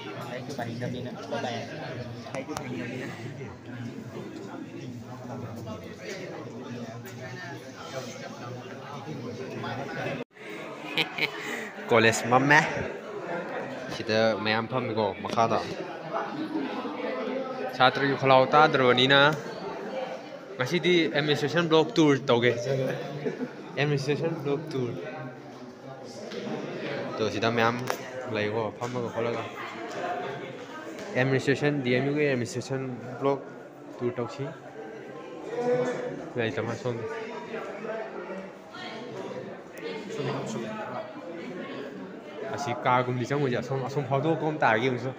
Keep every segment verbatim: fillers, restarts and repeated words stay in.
ꯂꯥꯏꯔꯤꯛꯇꯨ ꯄꯥꯅꯤꯡꯗꯕꯅꯤꯅ꯫ ꯂꯥꯏꯔꯤꯛꯇꯨ ꯄꯥꯅꯤꯡꯗꯕꯅꯤꯅ꯫ ꯀꯣꯂꯦꯖ ꯃꯝꯃꯦ꯫ ꯁꯤꯗ ꯃꯌꯥꯝ ꯐꯝꯃꯤꯀꯣ ꯃꯈꯥꯗ꯫ ꯁꯥꯇ꯭ꯔꯒꯤ ꯈꯣꯜꯂꯥꯎ ꯇꯥꯗ꯭ꯔꯕꯅꯤꯅ ꯉꯁꯤꯗꯤ administration block tour ꯇꯧꯒꯦ꯫ Administration block tour꯫ ꯑꯗꯣ ꯁꯤꯗ ꯃꯌꯥꯝ ꯂꯩꯀꯣ, ꯐꯝꯃꯒ ꯈꯣꯠꯂꯒ꯫ Administration, D M U ꯒꯤ administration block tour ꯇꯧꯁꯤ꯫ ꯂꯩꯇꯃ ꯁꯣꯝꯗ꯫ ꯑꯁꯤ ꯀꯥꯒꯨꯝꯗꯤ ꯆꯪꯉꯣꯏꯁꯦ, ꯑꯁꯣꯝ, ꯑꯁꯣꯝ ꯐꯥꯎꯗꯣꯛꯑꯒ ꯑꯃ ꯇꯥꯔꯒꯦ ꯑꯃꯨꯛꯁꯨ꯫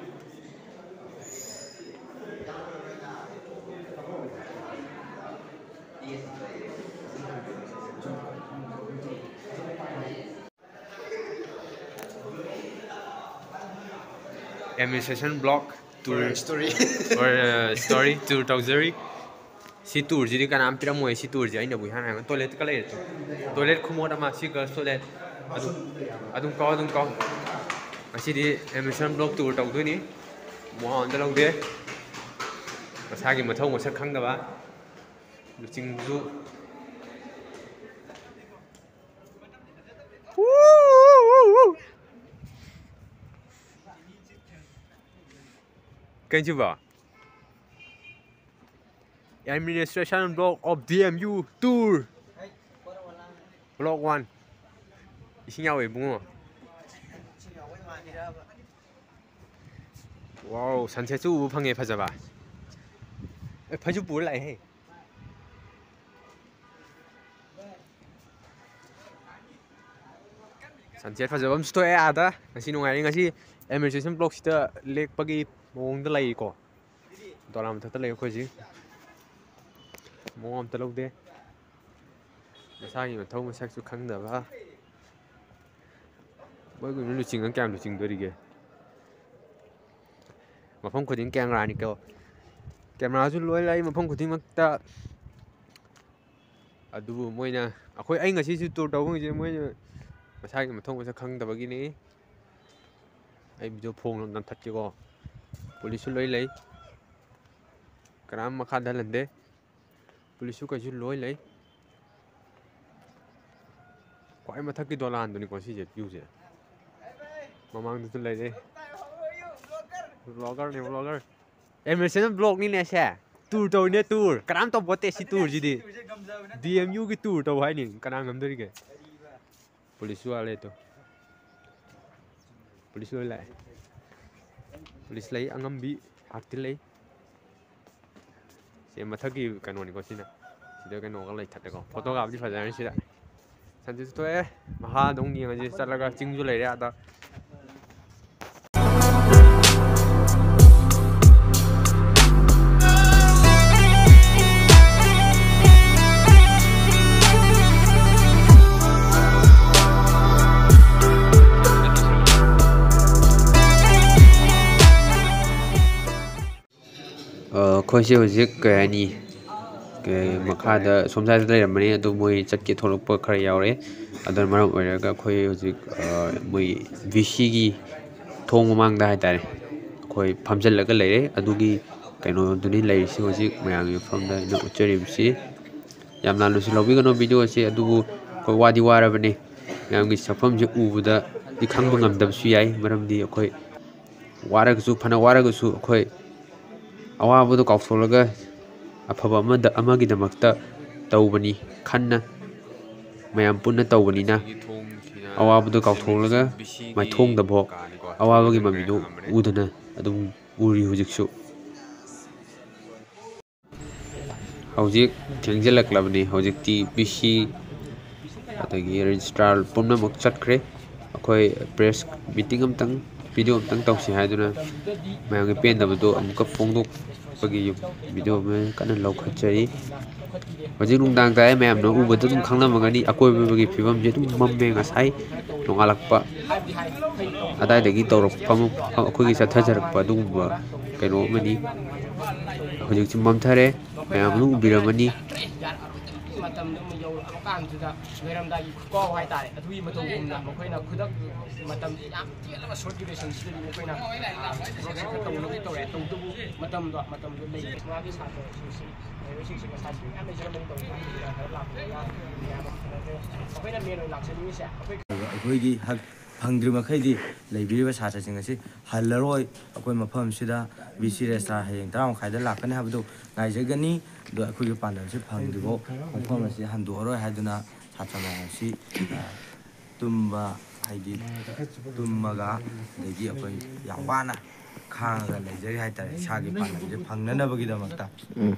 Administration block tour story꯫ Or, uh, story tour ꯇꯧꯖꯔꯤ꯫ ꯁꯤ tour ꯁꯤꯗꯤ ꯀꯅꯥꯝ ꯄꯤꯔꯝꯃꯣꯏ꯫ ꯁꯤ tour ꯁꯦ ꯑꯩꯅꯕꯨ ꯏꯍꯥꯟ ꯍꯥꯟꯅ toilet ꯀ ꯂꯩꯔꯦ꯫ Toilet ꯈꯨꯃꯣꯠ ꯑꯃ꯫ ꯁꯤ girls toilet꯫ ꯑꯗꯨꯝ, ꯑꯗꯨꯝ ꯀꯥꯎ, ꯑꯗꯨꯝ ꯀꯥꯎ꯫ ꯉꯁꯤꯗꯤ administration block tour ꯇꯧꯗꯣꯏꯅꯤ꯫ ꯃꯋꯥ ꯑꯝꯇ ꯂꯧꯗꯦ꯫ ꯃꯁꯥꯒꯤ ꯃꯊꯧ ꯃꯁꯛ ꯈꯪꯗꯕ꯫ ꯂꯨꯆꯤꯡꯕꯁꯨ꯫ ꯀꯩꯅꯣ ꯁꯤꯕꯣ? Administration block of D M U tour꯫ Block one꯫ ꯏꯁꯤꯡ ꯌꯥꯎꯋꯦ ꯏꯕꯨꯡꯉꯣ꯫ Wow, sunset ꯁꯨ ꯎꯕ ꯐꯪꯉꯦ, ꯐꯖꯕ꯫ ꯑꯦ, ꯐꯩꯖꯨꯞ ꯄꯨꯔ ꯂꯥꯛꯑꯦꯍꯦ꯫ Sunset ꯐꯖꯕ ꯑꯃꯁꯨ ꯊꯣꯛꯑꯦ ꯑꯥꯗ꯫ ꯉꯁꯤ ꯅꯨꯡꯉꯥꯏꯔꯦ꯫ ꯉꯁꯤ administration block ꯁꯤꯗ ꯂꯦꯛꯄꯒꯤ ꯃꯑꯣꯡꯗ ꯂꯩꯔꯤꯀꯣ꯫ ꯗꯣꯂꯥꯟ ꯃꯊꯛꯇ ꯂꯩ ꯑꯩꯈꯣꯏ ꯍꯧꯖꯤꯛ꯫ ꯃꯑꯣꯡ ꯑꯝꯇ ꯂꯧꯗꯦ꯫ ꯃꯁꯥꯒꯤ ꯃꯊꯧ ꯃꯁꯛꯁꯨ ꯈꯪꯗꯕ꯫ ꯃꯣꯏꯒꯨꯝꯕ ꯂꯨꯆꯤꯡꯉ ꯀꯌꯥꯝ ꯂꯨꯆꯤꯡꯗꯣꯔꯤꯒꯦ? ꯃꯐꯝ ꯈꯨꯗꯤꯡ camera ꯅꯤꯀꯣ꯫ Camera ꯁꯨ ꯂꯣꯏ ꯂꯩ ꯃꯐꯝ ꯈꯨꯗꯤꯡꯃꯛꯇ꯫ ꯑꯗꯨꯕꯨ ꯃꯣꯏꯅ, ꯑꯩꯈꯣꯏ, ꯑꯩ ꯉꯁꯤꯁꯨ tour ꯇꯧꯕ ꯉꯝꯗ꯭ꯔꯤꯁꯦ ꯃꯣꯏꯅ ꯃꯁꯥꯒꯤ ꯃꯊꯧ ꯃꯁꯛ ꯈꯪꯗꯕꯒꯤꯅꯤ꯫ ꯑꯩ ꯚꯤꯗꯤꯑꯣ ꯐꯣꯡꯅꯕ ꯅꯝꯊꯠꯀꯦꯀꯣ꯫ ꯄꯨꯂꯤꯁꯁꯨ ꯂꯣꯏ ꯂꯩ, ꯀꯅꯥꯝ ꯃꯈꯥ ꯗꯜꯍꯟꯗꯦ꯫ ꯄꯨꯂꯤꯁꯁꯨ ꯀꯩꯁꯨ ꯂꯣꯏ ꯂꯩ꯫ ꯈ꯭ꯋꯥꯏ ꯃꯊꯛꯀꯤ ꯗꯣꯂꯥꯟꯗꯨꯅꯤꯀꯣ ꯁꯤꯁꯦ, ꯚ꯭ꯌꯨꯁꯦ꯫ ꯃꯃꯥꯡꯗꯁꯨ ꯂꯩꯔꯦ꯫ ꯕ꯭ꯂꯣꯒꯔꯅꯦ, ꯕ꯭ꯂꯣꯒꯔ꯫ ꯑꯦꯝ ꯑꯦꯁ ꯑꯦꯟ ꯕ꯭ꯂꯣꯛꯅꯤꯅꯦ ꯁꯦ꯫ ꯇꯨꯔ ꯇꯧꯔꯤꯅꯦ, ꯇꯨꯔ꯫ ꯀꯅꯥꯝ ꯇꯧꯄꯣꯠꯇꯦ ꯁꯤ ꯇꯨꯔꯁꯤꯗꯤ꯫ ꯗꯤ ꯑꯦꯝ ꯌꯨꯒꯤ ꯇꯨꯔ ꯇꯧ ꯍꯥꯏꯅꯤ꯫ ꯀꯅꯥ ꯉꯝꯗꯣꯔꯤꯒꯦ? ꯄꯨꯂꯤꯁꯁꯨ ꯋꯥꯠꯂꯦ ꯇꯨ꯫ ꯄꯨꯂꯤꯁ ꯂꯣꯏ ꯂꯥꯛꯑꯦ꯫ ꯄꯨꯂꯤꯁ ꯂꯩ, ꯑꯉꯝꯕꯤ ꯉꯥꯛꯇꯤ ꯂꯩ꯫ ꯁꯤ ꯃꯊꯛꯀꯤ ꯀꯩꯅꯣꯅꯤꯀꯣ ꯁꯤꯅ꯫ ꯁꯤꯗ ꯀꯩꯅꯣꯒ ꯂꯩꯊꯠꯂꯦꯀꯣ꯫ ꯐꯣꯇꯣ ꯀꯥꯞꯄꯗꯤ ꯐꯖꯔꯅꯤ ꯁꯤꯗ꯫ ꯁꯟꯁꯦꯠꯁꯨ ꯊꯣꯛꯑꯦ꯫ ꯃꯈꯥꯗ ꯑꯃꯨꯛ ꯌꯦꯡꯉꯁꯤ ꯆꯠꯂꯒ꯫ ꯆꯤꯡꯁꯨ ꯂꯩꯔꯦ ꯑꯥꯗ꯫ ꯑ, ꯑꯩꯈꯣꯏꯁꯦ ꯍꯧꯖꯤꯛ ꯀꯩ ꯍꯥꯏꯅꯤ, ꯀꯩ, ꯃꯈꯥꯗ ꯁꯣꯝ ꯁꯥꯏꯗ ꯂꯩꯔꯝꯕꯅꯤ, ꯑꯗꯨ ꯃꯣꯏ ꯆꯠꯀꯦ ꯊꯣꯛꯂꯛꯄ ꯈꯔ ꯌꯥꯎꯔꯦ꯫ ꯑꯗꯨꯅ ꯃꯔꯝ ꯑꯣꯏꯔꯒ ꯑꯩꯈꯣꯏ ꯍꯧꯖꯤꯛ, ꯑ, ꯃꯣꯏ ꯚꯤ ꯁꯤꯒꯤ ꯊꯣꯡ ꯃꯃꯥꯡꯗ ꯍꯥꯏꯇꯥꯔꯦ, ꯑꯩꯈꯣꯏ ꯐꯝꯖꯤꯜꯂꯒ ꯂꯩꯔꯦ꯫ ꯑꯗꯨꯒꯤ ꯀꯩꯅꯣꯗꯨꯅꯤ ꯂꯩꯔꯤꯁꯤ ꯍꯧꯖꯤꯛ ꯃꯌꯥꯝꯒꯤ ꯃꯐꯝꯗ ꯑꯩꯅ ꯎꯠꯆꯔꯤꯕꯁꯤ꯫ ꯌꯥꯝ ꯂꯥꯟꯅꯁꯨ ꯂꯧꯕꯤꯒꯅꯨ ꯚꯤꯗꯤꯑꯣ ꯑꯁꯤ, ꯑꯗꯨꯕꯨ ꯑꯩꯈꯣꯏ ꯋꯥꯗꯤ ꯋꯥꯔꯕꯅꯤ꯫ ꯃꯌꯥꯝꯒꯤ ꯁꯛꯐꯝꯁꯦ ꯎꯕꯗꯗꯤ ꯈꯪꯕ ꯉꯝꯗꯕꯁꯨ ꯌꯥꯏ, ꯃꯔꯝꯗꯤ ꯑꯩꯈꯣꯏ ꯋꯥꯔꯒꯁꯨ, ꯐꯅ ꯋꯥꯔꯒꯁꯨ ꯑꯩꯈꯣꯏ ꯑꯋꯥꯕꯗꯣ ꯀꯥꯎꯊꯣꯛꯂꯒ ꯑꯐꯕ ꯑꯃꯗ, ꯑꯃꯒꯤꯗꯃꯛꯇ ꯇꯧꯕꯅꯤ ꯈꯟꯅ꯫ ꯃꯌꯥꯝ ꯄꯨꯟꯅ ꯇꯧꯕꯅꯤꯅ ꯑꯋꯥꯕꯗꯣ ꯀꯥꯎꯊꯣꯛꯂꯒ ꯃꯥꯏꯊꯣꯡꯗꯐꯥꯎ ꯑꯋꯥꯕꯒꯤ ꯃꯃꯤꯗꯣ ꯎꯗꯅ ꯑꯗꯨꯝ ꯎꯔꯤ ꯍꯧꯖꯤꯛꯁꯨ꯫ ꯍꯧꯖꯤꯛ ꯊꯦꯡꯖꯤꯜꯂꯛꯂꯕꯅꯤ꯫ ꯍꯧꯖꯤꯛꯇꯤ ꯚꯤ ꯁꯤ ꯑꯗꯒꯤ ꯔꯦꯖꯤꯁꯇ꯭ꯔꯥꯔ ꯄꯨꯝꯅꯃꯛ ꯆꯠꯈ꯭ꯔꯦ꯫ ꯑꯩꯈꯣꯏ ꯄ꯭ꯔꯦꯁ ꯃꯤꯇꯤꯡ ꯑꯝꯇꯪ, ꯚꯤꯗꯤꯑꯣ ꯑꯝꯇꯪ ꯇꯧꯁꯤ ꯍꯥꯏꯗꯨꯅ ꯃꯌꯥꯝꯒꯤ ꯄꯦꯟꯗꯕꯗꯣ ꯑꯃꯨꯛꯀ ꯐꯣꯡꯗꯣꯛꯄꯒꯤ ꯚꯤꯗꯤꯑꯣ ꯑꯃ ꯀꯟꯅ ꯂꯧꯈꯠꯆꯔꯤ꯫ ꯍꯧꯖꯤꯛ ꯅꯨꯡꯗꯥꯡ ꯇꯥꯔꯦ, ꯃꯌꯥꯝꯅ ꯎꯕꯗ ꯑꯗꯨꯝ ꯈꯪꯂꯝꯃꯒꯅꯤ꯫ ꯑꯀꯣꯏꯕꯒꯤ ꯐꯤꯕꯝꯁꯦ ꯑꯗꯨꯝ ꯃꯝꯃꯦ꯫ ꯉꯁꯥꯏ ꯅꯣꯡꯉꯥꯜꯂꯛꯄ ꯑꯗꯥꯏꯗꯒꯤ ꯇꯧꯔꯛꯄ ꯑꯃ, ꯑꯩꯈꯣꯏꯒꯤ ꯆꯠꯊꯖꯔꯛꯄ ꯑꯗꯨꯒꯨꯝꯕ ꯀꯩꯅꯣ ꯑꯃꯅꯤ꯫ ꯍꯧꯖꯤꯛꯁꯨ ꯃꯝꯊꯔꯦ, ꯃꯌꯥꯝ ꯑꯗꯨꯝ ꯎꯕꯤꯔꯝꯃꯅꯤ꯫ ꯀꯥꯟꯁꯤꯗ ꯂꯣꯏꯔꯝꯗꯥꯏꯒꯤ ꯈꯨꯀꯥꯎ ꯍꯥꯏꯇꯥꯔꯦ, ꯑꯗꯨꯒꯤ ꯃꯇꯧꯒꯨꯝꯅ ꯃꯈꯣꯏꯅ ꯈꯨꯗꯛ ꯃꯇꯝ ꯌꯥꯝ ꯇꯦꯜꯂꯕ ꯁꯣꯔꯠ ꯗ꯭ꯌꯨꯔꯦꯁꯟꯁꯤꯗꯗꯤ ꯃꯈꯣꯏꯅ, ꯑ, ꯊꯕꯛꯁꯦ ꯈꯔ ꯇꯧꯅꯕꯗꯤ ꯇꯧꯔꯦ꯫ ꯇꯧꯕꯇꯕꯨ ꯃꯇꯝꯗꯣ, ꯃꯇꯝꯗꯣ ꯂꯩ꯫ ꯃꯥꯒꯤ ꯁꯥꯇ꯭ꯔꯁꯤꯡꯁꯤ, ꯃꯍꯩꯔꯣꯏꯁꯤꯡꯁꯤ ꯉꯁꯥꯏ ꯃꯌꯥꯝ ꯂꯩꯖꯔꯝꯕꯅꯤ ꯇꯧꯕ ꯈꯔ ꯂꯥꯛꯄꯗ ꯌꯥꯝ ꯅꯨꯡꯉꯥꯏꯕ ꯐꯪꯅꯗ꯭ꯔꯦ꯫ ꯑꯩꯈꯣꯏꯅ ꯃꯦꯟ ꯑꯣꯏꯅ ꯂꯥꯛꯆꯅꯤꯡꯉꯤꯁꯦ ꯑꯩꯈꯣꯏ ꯑꯩꯈꯣꯏꯒꯤ ꯍꯛ ꯐꯪꯗ꯭ꯔꯤ ꯃꯈꯩꯗꯤ ꯂꯩꯕꯤꯔꯤꯕ ꯁꯥꯇ꯭ꯔꯁꯤꯡ ꯑꯁꯤ ꯍꯜꯂꯔꯣꯏ꯫ ꯑꯩꯈꯣꯏ ꯃꯐꯝꯁꯤꯗ ꯕꯤ ꯁꯤ ꯔꯦꯖꯤꯁꯇ꯭ꯔꯥꯔ ꯍꯌꯦꯡ ꯇꯔꯥ ꯃꯈꯥꯏꯗ ꯂꯥꯛꯀꯅꯤ ꯍꯥꯏꯕꯗꯨ ꯉꯥꯏꯖꯒꯅꯤ꯫ ꯑꯗꯣ ꯑꯩꯈꯣꯏꯒꯤ ꯄꯥꯟꯗꯝꯁꯤ ꯐꯪꯗ꯭ꯔꯤꯐꯥꯎ ꯃꯐꯝ ꯑꯁꯤ ꯍꯟꯗꯣꯛꯑꯔꯣꯏ ꯍꯥꯏꯗꯨꯅ ꯁꯥꯇ꯭ꯔ ꯃꯌꯥꯝꯁꯤ, ꯑ, ꯇꯨꯝꯕ, ꯍꯥꯏꯗꯤ ꯇꯨꯝꯃꯒ, ꯑꯗꯒꯤ ꯑꯩꯈꯣꯏ ꯌꯥꯝ ꯋꯥꯅ ꯈꯥꯡꯉꯒ ꯂꯩꯖꯔꯤ ꯍꯥꯏꯇꯥꯔꯦ, ꯏꯁꯥꯒꯤ ꯄꯥꯟꯗꯝꯁꯦ ꯐꯪꯅꯅꯕꯒꯤꯗꯃꯛꯇ꯫ ꯎꯝ꯫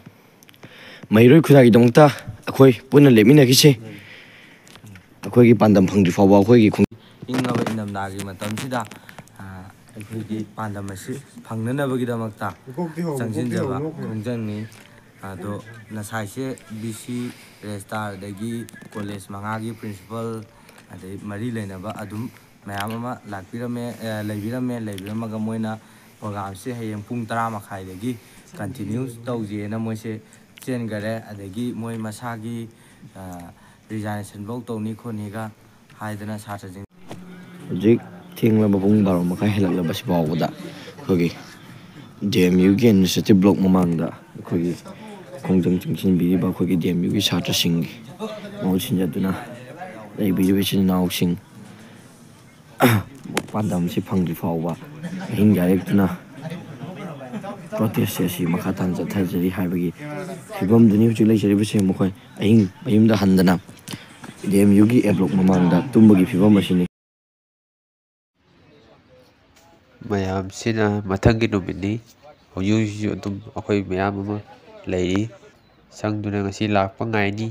ꯃꯍꯩꯔꯣꯏ ꯈꯨꯟꯅꯥꯏꯒꯤꯗꯃꯛꯇ ꯑꯩꯈꯣꯏ ꯄꯨꯟꯅ ꯂꯦꯞꯃꯤꯟꯅꯈꯤꯁꯦ꯫ ꯑꯩꯈꯣꯏꯒꯤ ꯄꯥꯟꯗꯝ ꯐꯪꯗ꯭ꯔꯤ ꯐꯥꯎꯕ ꯑꯩꯈꯣꯏꯒꯤ ꯈꯣꯡ- ꯏꯪꯂꯕ ꯏꯪꯊꯝꯊꯥꯒꯤ ꯃꯇꯝꯁꯤꯗ, ꯑ, ꯑꯩꯈꯣꯏꯒꯤ ꯄꯥꯟꯗꯝ ꯑꯁꯤ ꯐꯪꯅꯅꯕꯒꯤꯗꯃꯛꯇ ꯆꯪꯁꯤꯟꯖꯕ ꯈꯣꯡꯖꯪꯅꯤ꯫ ꯑꯗꯣ ꯉꯁꯥꯏꯁꯦ ꯕꯤ ꯁꯤ ꯔꯦꯖꯤꯁꯇ꯭ꯔꯥꯔ ꯑꯗꯒꯤ ꯀꯣꯂꯦꯖ ꯃꯉꯥꯒꯤ ꯄ꯭ꯔꯤꯟꯁꯤꯄꯥꯜ, ꯑꯗꯩ ꯃꯔꯤ ꯂꯩꯅꯕ ꯑꯗꯨꯝ ꯃꯌꯥꯝ ꯑꯃ ꯂꯥꯛꯄꯤꯔꯝꯃꯦ, ꯑ, ꯂꯩꯕꯤꯔꯝꯃꯦ꯫ ꯂꯩꯕꯤꯔꯝꯃꯒ ꯃꯣꯏꯅ ꯄ꯭ꯔꯣꯒ꯭ꯔꯥꯝꯁꯦ ꯍꯌꯦꯡ ꯄꯨꯡ ꯇꯔꯥ ꯃꯈꯥꯏꯗꯒꯤ ꯀꯟꯇꯤꯅ꯭ꯌꯨ ꯇꯧꯁꯦꯅ ꯃꯣꯏꯁꯦ ꯆꯦꯟꯈꯔꯦ꯫ ꯑꯗꯒꯤ ꯃꯣꯏ ꯃꯁꯥꯒꯤ, ꯑ, ꯔꯤꯖꯥꯏꯅꯦꯁꯟꯐꯧ ꯇꯧꯅꯤ ꯈꯣꯠꯅꯤꯒ ꯍꯥꯏꯗꯅ ꯁꯥꯇ꯭ꯔꯁꯤꯡ ꯍꯧꯖꯤꯛ ꯊꯦꯡꯂꯕ ꯄꯨꯡ ꯕꯥꯔꯣ ꯃꯈꯥꯏ ꯍꯦꯜꯂꯛꯂꯕꯁꯤ ꯐꯥꯎꯕꯗ ꯑꯩꯈꯣꯏꯒꯤ ꯗꯤ ꯑꯦꯝ ꯌꯨꯒꯤ ꯑꯦꯗꯃꯤꯅꯤꯁꯇ꯭ꯔꯦꯇꯤꯚ ꯕ꯭ꯂꯣꯛ ꯃꯃꯥꯡꯗ ꯑꯩꯈꯣꯏꯒꯤ ꯈꯣꯡꯖꯪ ꯆꯪꯁꯤꯟꯕꯤꯔꯤꯕ ꯑꯩꯈꯣꯏꯒꯤ ꯗꯤ ꯑꯦꯝ ꯌꯨꯒꯤ ꯁꯥꯇ꯭ꯔꯁꯤꯡꯒꯤ ꯃꯍꯨꯠ ꯁꯤꯟꯖꯗꯨꯅ ꯂꯩꯕꯤꯔꯤꯕ ꯏꯆꯤꯟ ꯏꯅꯥꯎꯁꯤꯡ ꯄꯥꯟꯗꯝꯁꯤ ꯐꯪꯗ꯭ꯔꯤ ꯐꯥꯎꯕ ꯑꯍꯤꯡ ꯌꯥꯔꯦꯛꯇꯨꯅ ꯄ꯭ꯔꯣꯇꯦꯁꯁꯦ ꯑꯁꯤ ꯃꯈꯥ ꯇꯥꯅ ꯆꯠꯊꯖꯔꯤ ꯍꯥꯏꯕꯒꯤ ꯐꯤꯕꯝꯗꯨꯅꯤ ꯍꯧꯖꯤꯛ ꯂꯩꯖꯔꯤꯕꯁꯦ꯫ ꯃꯈꯣꯏ ꯑꯍꯤꯡ ꯃꯌꯨꯝꯗ ꯍꯟꯗꯅ ꯗꯤ ꯑꯦꯝ ꯌꯨꯒꯤ ꯑꯦ ꯕ꯭ꯂꯣꯛ ꯃꯃꯥꯡꯗ ꯇꯨꯝꯕꯒꯤ ꯐꯤꯕꯝ ꯑꯁꯤꯅꯤ꯫ ꯃꯌꯥꯝꯁꯤꯅ ꯃꯊꯪꯒꯤ ꯅꯨꯃꯤꯠꯅꯤ꯫ ꯍꯧꯖꯤꯛ ꯍꯧꯖꯤꯛꯁꯨ ꯑꯗꯨꯝ ꯑꯩꯈꯣꯏ ꯃꯌꯥꯝ ꯑꯃ ꯂꯩꯔꯤ꯫ ꯆꯪꯗꯨꯅ ꯉꯁꯤ ꯂꯥꯛꯄ ꯉꯥꯏꯅꯤ꯫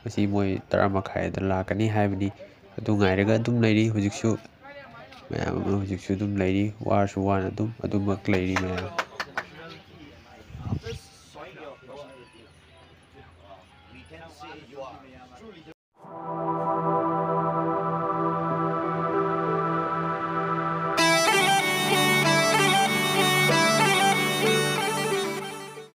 ꯉꯁꯤ ꯃꯣꯏ ꯇꯔꯥ ꯃꯈꯥꯏꯗ ꯂꯥꯛꯀꯅꯤ ꯍꯥꯏꯕꯅꯤ꯫ ꯑꯗꯨ ꯉꯥꯏꯔꯒ ꯑꯗꯨꯝ ꯂꯩꯔꯤ ꯍꯧꯖꯤꯛꯁꯨ꯫ ꯃꯌꯥꯝ ꯑꯃ ꯍꯧꯖꯤꯛꯁꯨ ꯑꯗꯨꯝ ꯂꯩꯔꯤ꯫ ꯋꯥꯔꯁꯨ ꯋꯥꯅ ꯑꯗꯨꯝ ꯑꯗꯨꯃꯛ ꯂꯩꯔꯤ ꯃꯌꯥꯝ꯫